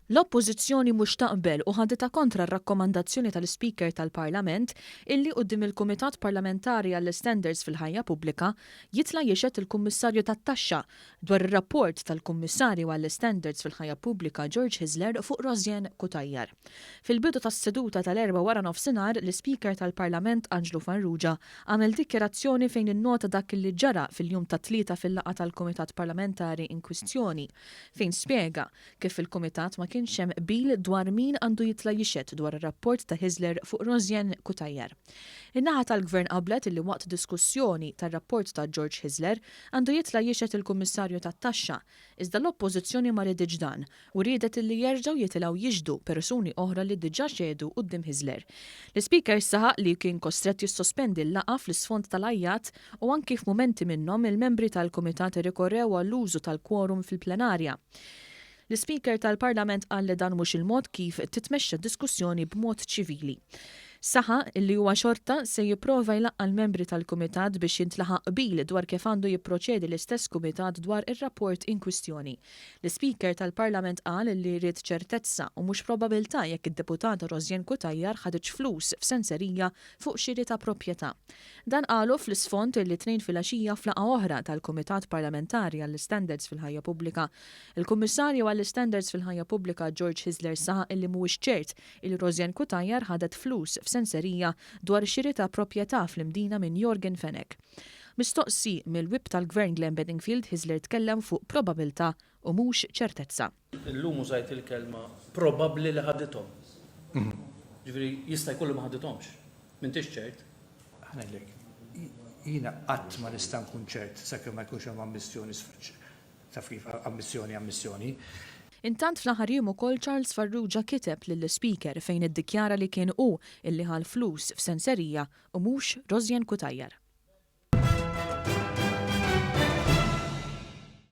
L-Oppożizzjoni mhux taqbel u ħaditha kontra r-rakkomandazzjoni tal-Ispeaker tal-Parlament illi quddiem il-Kumitat Parlamentari għall-Istandards fil-Ħajja Pubblika jitla' jixhed il-Kummissarju tat-Taxxa dwar ir-rapport tal-Kummissarju għall-Istandards fil-Ħajja Pubblika George Hyzler fuq Rosianne Cutajar. Fil-bidu tas-seduta tal-Erbgħa waranofsinhar, l-Ispeaker tal-Parlament Anġlu Farrugia għamel dikjarazzjoni fejn innota dak li ġara fil-jum tat-Tlieta fil-laqgħa tal-Kumitat Parlamentari inkwistjoni fejn spjega kif fil-Kumitat ma kienx hemm qbil dwar min għandu jitla' jixhed dwar ir-rapport ta' Hyzler fuq Rosianne Cutajar. In-naħa tal-Gvern qablet illi waqt diskussjoni tar-rapport ta' George Hyzler għandu jitla' jixhed il-Kummissarju tat-Taxxa, iżda l-Oppożizzjoni ma riditx dan u riedet illi jerġgħu jitilgħu jixhdu persuni oħra li diġà xehdu quddiem Hyzler. L-Ispeaker saħaq li kien kostrett jissospendi l-laqgħa fl-isfond tal-għajjat u anki f'mumenti minnhom il-membri tal-Kumitat irrikorrew għall-użu tal-quorum fil-plenarja. L-Ispeaker tal-Parlament qal li dan mhux il-mod kif titmexxa diskussjoni b'mod ċivili. Saħaq li huwa xorta se jipprova jlaqqa' l-membri tal-Kumitat biex jintlaħaq qbil dwar kif għandu jipproċedi l-istess Kumitat dwar ir-rapport inkwistjoni. L-Ispeaker tal-Parlament qal li ried ċertezza u mhux probabilità jekk id-Deputata Rosianne Cutajar ħaditx flus f'senserija fuq xiri ta' proprjetà. Dan qalu fl-isfond li t-Tnejn filgħaxija f'laqgħa oħra tal-Kumitat Parlamentari għall-Istandards fil-Ħajja Pubblika, il-Kummissarju għall-Istandards fil-Ħajja Pubblika George Hyzler saħaq illi mhuwiex ċert illi Rosianne Cutajar ħadet flus f'senserija dwar xiri ta' proprjetà fl-Imdina minn Yorgen Fenech. Mistoqsi mill-Whip tal-Gvern Glenn Bedingfield, Hyzler tkellem fuq probabilità u mhux ċertezza. Illum użajt il-kelma probabbli li ħadithom. Jiġifieri jista' jkun li ma ħadithomx. M'intix ċert. Ħa ngħidlek, jiena qatt ma nista' nkun ċert sakemm ma jkunx hemm ammissjoni taf kif, ammissjoni ammissjoni. Intant fl-aħħar jiem ukoll Charles Farrugia kiteb lill-Ispeaker fejn iddikjara li kien hu illi ħa l-flus f'senserija u mhux Rosianne Cutajar.